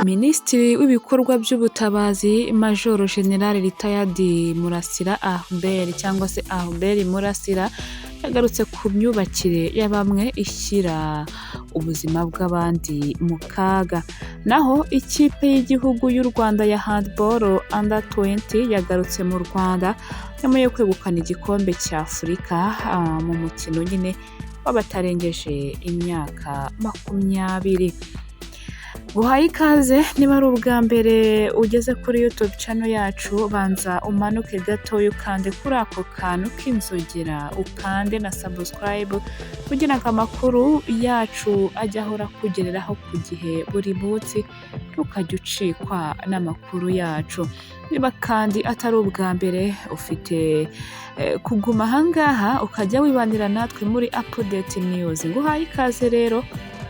Minisitiri w'ibikorwa by'ubutabazi, Majoro General Retired Murasira Albert cyangwa se Albert Murasira, yagarutse ku myubakire ya bamwe ishyira ubuzima bw'abandi mu kaga. Naho ikipe y'igihugu y'u Rwanda ya handball under 20 yagarutse mu Rwanda nyuma yo kwegukana igikombe cya Afurika mu mukino nyine w'abatarengeje imyaka 20. Guhaye ikaze, niba ari ubwa mbere ugeze kuri YouTube channel yacu, banza umanuke gatoya ukande kuri ako kantu k'inzogera, ukande na subscribe kugira ngo amakuru yacu ajye ahora akugereraho ku gihe buri munsi, ntukajye ucikwa n'amakuru yacu. Niba kandi atari ubwa mbere, ufite kuguma ahangaha ukajya wibanira natwe muri Update News. Nguhaye ikaze rero,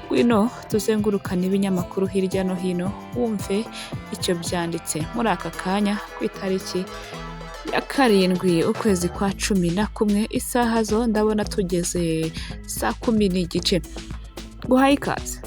ngwino tuzengurukane ibinyamakuru hirya no hino, wumve icyo byanditse muri aka kanya ku itariki ya 7 ukwezi kwa 11. Isaha zo ndabona tugeze saa 10:30. Guhaye ikaze.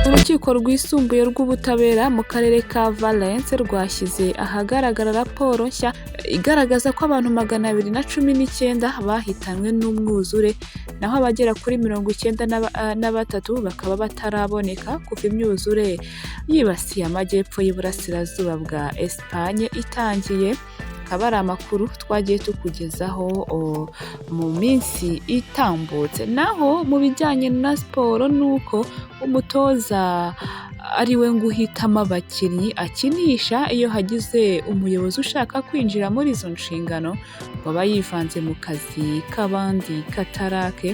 Urukiko rwisumbuye rw'ubutabera mu karere ka Valence rwashyize ahagaragara raporo nshya igaragaza ko abantu 219 bahitanwe n'umwuzure, naho abagera kuri 93 bakaba bataraboneka kuva imyuzure yibasiye amajyepfo y'uburasirazuba bwa Esipanye itangiye. Akaba ari amakuru twagiye tukugezaho mu minsi itambutse. Naho mu bijyanye na siporo, ni uko umutoza ari we ngo uhitamo abakinnyi akinisha. Iyo hagize umuyobozi ushaka kwinjira muri izo nshingano, ngo aba yivanze mu kazi k'abandi katarake.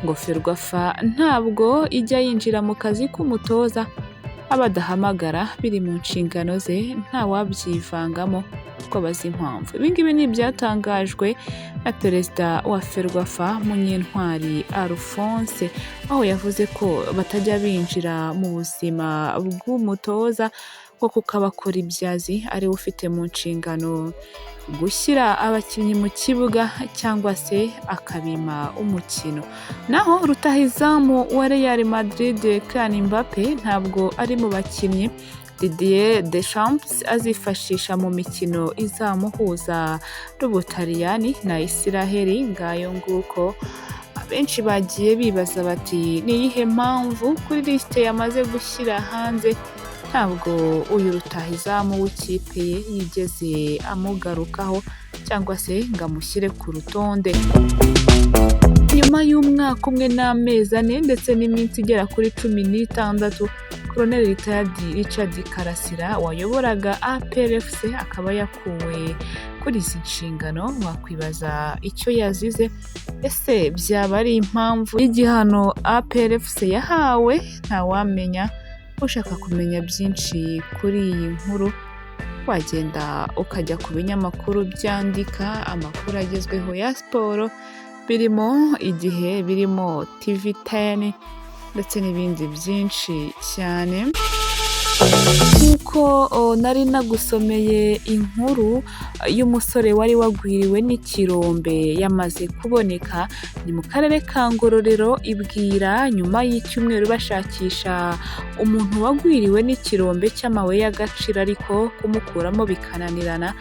Ngo Ferwafa ntabwo ijya yinjira mu kazi k'umutoza, abadahamagara biri mu nshingano ze, ntawabyivangamo kuko bazi impamvu. Ibi ngibi ni ibyatangajwe na perezida wa Ferwafa, Munyentwari Alphonse, aho yavuze ko batajya binjira mu buzima bw'umutoza, ngo kuko aba akora ibyo azi, ariwe ufite mu nshingano gushyira abakinnyi mu kibuga cyangwa se akabima umukino. Naho rutahizamu wa Real Madrid, Kylian Mbappe, ntabwo ari mu bakinnyi Didier Deschamps azifashisha mu mikino izamuhuza n'Ubutaliyani na Isiraheli. Ngayo nguko, abenshi bagiye bibaza bati: "Ni iyihe mpamvu kuri lisite yamaze gushyira hanze ntabwo uyu rutahizamu w'ikipe ye yigeze amugarukaho cyangwa se ngo amushyire ku rutonde?" Nyuma y'umwaka umwe n'amezi 4 ndetse n'iminsi igera kuri 16, Colonel Retired Richard Karasira wayoboraga APR FC akaba yakuwe kuri izi nshingano, wakwibaza icyo yazize. Ese byaba ari impamvu y'igihano APR FC yahawe? Ntawamenya. Ushaka kumenya byinshi kuri iyi nkuru, wagenda ukajya ku binyamakuru byandika amakuru agezweho ya siporo, birimo Igihe, birimo TV 10 ndetse n'ibindi byinshi cyane. Nk'uko nari nagusomeye inkuru y'umusore wari wagwiriwe n'ikirombe, yamaze kuboneka. Ni mu karere ka Ngororero ibwira, nyuma y'icyumweru bashakisha umuntu wagwiriwe n'ikirombe cy'amabuye y'agaciro ariko kumukuramo bikananirana.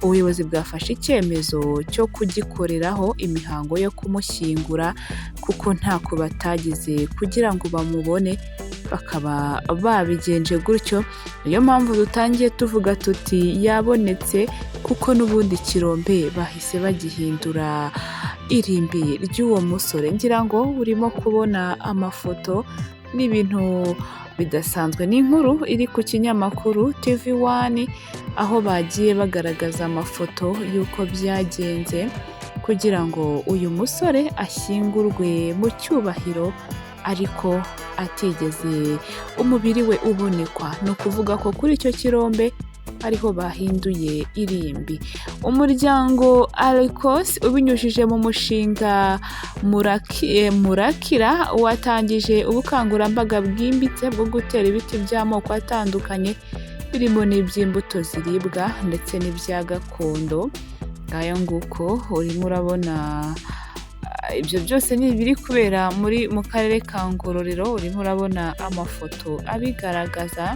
Ubuyobozi bwafashe icyemezo cyo kugikoreraho imihango yo kumushyingura, kuko ntako batagize kugira ngo bamubone, bakaba babigenje gutyo. Niyo mpamvu dutangiye tuvuga tuti yabonetse, kuko n'ubundi ikirombe bahise bagihindura irimbi ry'uwo musore. Ngira ngo urimo kubona amafoto n'ibintu bidasanzwe. Ni inkuru iri ku kinyamakuru TV 1, aho bagiye bagaragaza amafoto y'uko byagenze kugira ngo uyu musore ashyingurwe mu cyubahiro, ariko atigeze umubiri we ubonekwa. Ni ukuvuga ko kuri icyo kirombe ariho bahinduye irimbi. Umuryango Arikos, ubinyujije mu mushinga Murakira, watangije ubukangurambaga bwimbitse bwo gutera ibiti by'amoko atandukanye, birimo n'iby'imbuto ziribwa ndetse n'ibya gakondo. Ngayo nguko, urimo urabona. Ibyo byose ni ibiri kubera mu karere ka Ngororero, urimo urabona amafoto abigaragaza,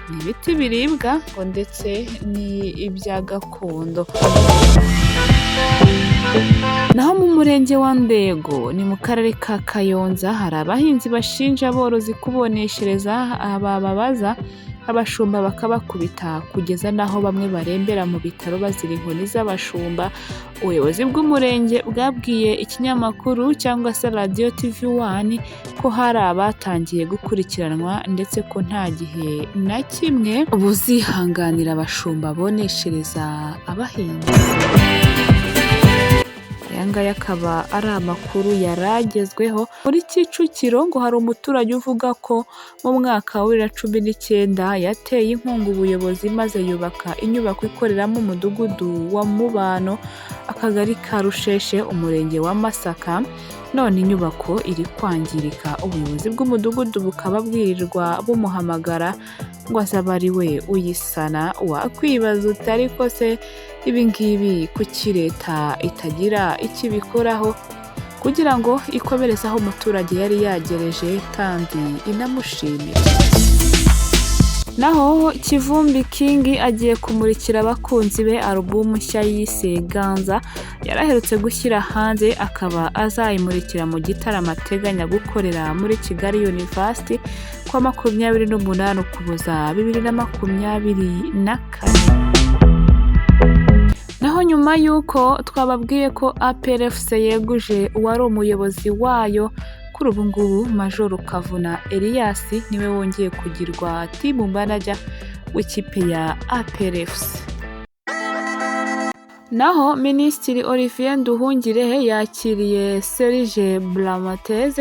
ni ibiti biribwa ngo ndetse ni ibya gakondo. Naho mu murenge wa Ndego ni mu karere ka Kayonza, hari abahinzi bashinja aborozi kuboneshereza, bababaza abashumba bakabakubita kugeza n'aho bamwe barembera mu bitaro bazira inkoni z'abashumba. Ubuyobozi bw'umurenge bwabwiye ikinyamakuru cyangwa se radiyo TV One ko hari abatangiye gukurikiranwa, ndetse ko nta gihe na kimwe buzihanganira abashumba boneshereza abahinzi. Aya ngaya akaba ari amakuru yari agezweho. Muri Kicukiro ngo hari umuturage uvuga ko mu mwaka wa 2019 yateye inkunga ubuyobozi maze yubaka inyubako ikoreramo umudugudu wa Mubano, akagari ka Rusheshe, umurenge wa Masaka, none inyubako iri kwangirika, ubuyobozi bw'umudugudu bukaba bwirirwa bumuhamagara ngo azabe ari we uyisana. Wakwibaza uti ariko se ibi ngibi kuki leta itagira icyo ibikoraho kugira ngo ikomereze aho umuturage yari yagereje kandi inamushimire? Naho Kivumbi King agiye kumurikira abakunzi be alubumu nshya yise Ganza yari aherutse gushyira hanze, akaba azayimurikira mu gitaramo ateganya gukorera muri Kigali University kuwa 28 Ukuboza 2024. Naho nyuma y'uko twababwiye ko APR FC yeguje uwari umuyobozi wayo, kuri ubu ngubu Majoro Kavuna Elias niwe wongeye kugirwa team manager w'ikipe ya APR FC. Naho Minisitiri Olivier Nduhungirehe yakiriye Serge Brammertz,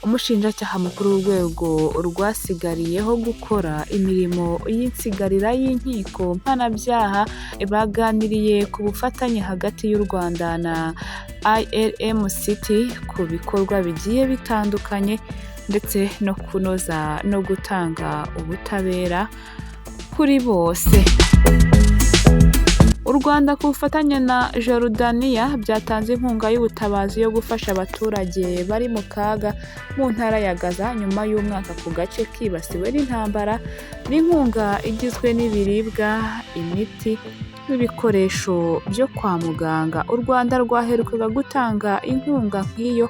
umushinjacyaha mukuru w'urwego rwasigariyeho gukora imirimo y'insigarira y'inkiko mpanabyaha, baganiriye ku bufatanye hagati y'u Rwanda na IRMCT ku bikorwa bigiye bitandukanye ndetse no kunoza no gutanga ubutabera kuri bose. U Rwanda ku bufatanye na Jordania byatanze inkunga y'ubutabazi yo gufasha abaturage bari mu kaga mu ntara ya Gaza nyuma y'umwaka ako gace kibasiwe n'intambara, n'inkunga igizwe n'ibiribwa, imiti n'ibikoresho byo kwa muganga. U Rwanda rwaherukaga gutanga inkunga nk'iyo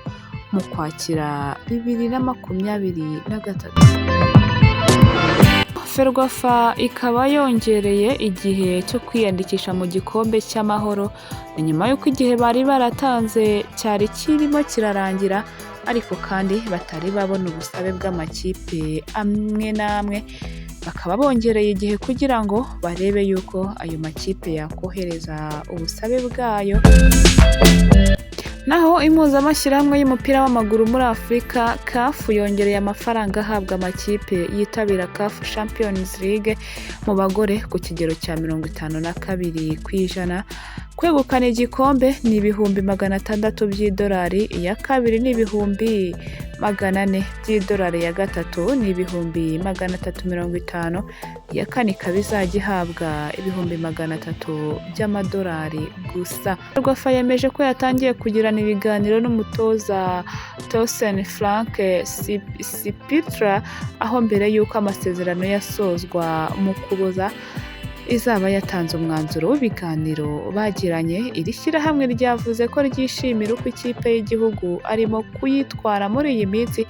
mu Kwakira 2023. Ferwafa ikaba yongereye igihe cyo kwiyandikisha mu gikombe cy'amahoro, ni nyuma y'uko igihe bari baratanze cyari kirimo kirarangira, ariko kandi batari babona ubusabe bw'amakipe amwe n'amwe, bakaba bongereye igihe kugira ngo barebe yuko ayo makipe yakohereza ubusabe bwayo. Naho impuzamashyirahamwe y'umupira w'amaguru muri Afurika, CAF, yongereye amafaranga ahabwa amakipe yitabira CAF Champions League mu bagore ku kigero cya 52%. Kwegukana igikombe ni 600,000 by'idolari, iya kabiri ni 400,000 by'idolari, iya gatatu ni 350,000, iya kane ikaba izajya ihabwa 300,000 by'amadolari gusa. Ferwafa yemeje ko yatangiye kugirana ibiganiro n'umutoza Torsten Frank Spittler, aho mbere y'uko amasezerano yasozwa mu Ukuboza izaba yatanze umwanzuro w'ibiganiro bagiranye. Iri shyirahamwe ryavuze ko ryishimira uko ikipe y'igihugu arimo kuyitwara muri iyi minsi,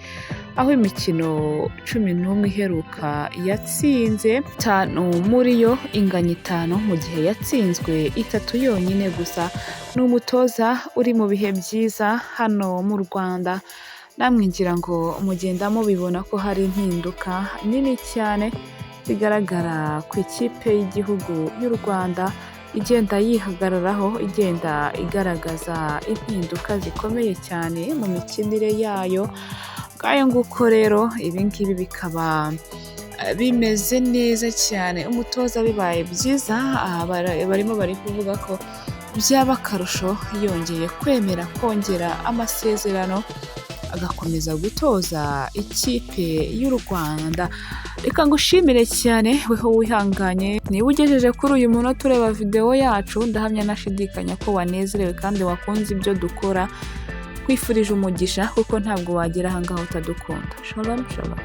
aho imikino 11 iheruka yatsinze itanu muri yo, inganya itanu, mu gihe yatsinzwe itatu yonyine gusa. Ni umutoza uri mu bihe byiza hano mu Rwanda, namwe ngira ngo mugenda mubibona ko hari impinduka nini cyane zigaragara ku ikipe y'igihugu y'u Rwanda, igenda yihagararaho, igenda igaragaza impinduka zikomeye cyane mu mikinire yayo. Ngayo nguko rero, ibi ngibi bikaba bimeze neza cyane. Umutoza bibaye byiza, barimo bari kuvuga ko byaba akarusho yongeye kwemera kongera amasezerano agakomeza gutoza ikipe y'u Rwanda. Reka ngushimire cyane weho wihanganye, niba ugejeje kuri uyu munota ureba videwo yacu, ndahamya nashidikanya ko wanezerewe kandi wakunze ibyo dukora. Nkwifurije umugisha, kuko ntabwo wagera ahangaha utadukunda. Shalom shalom.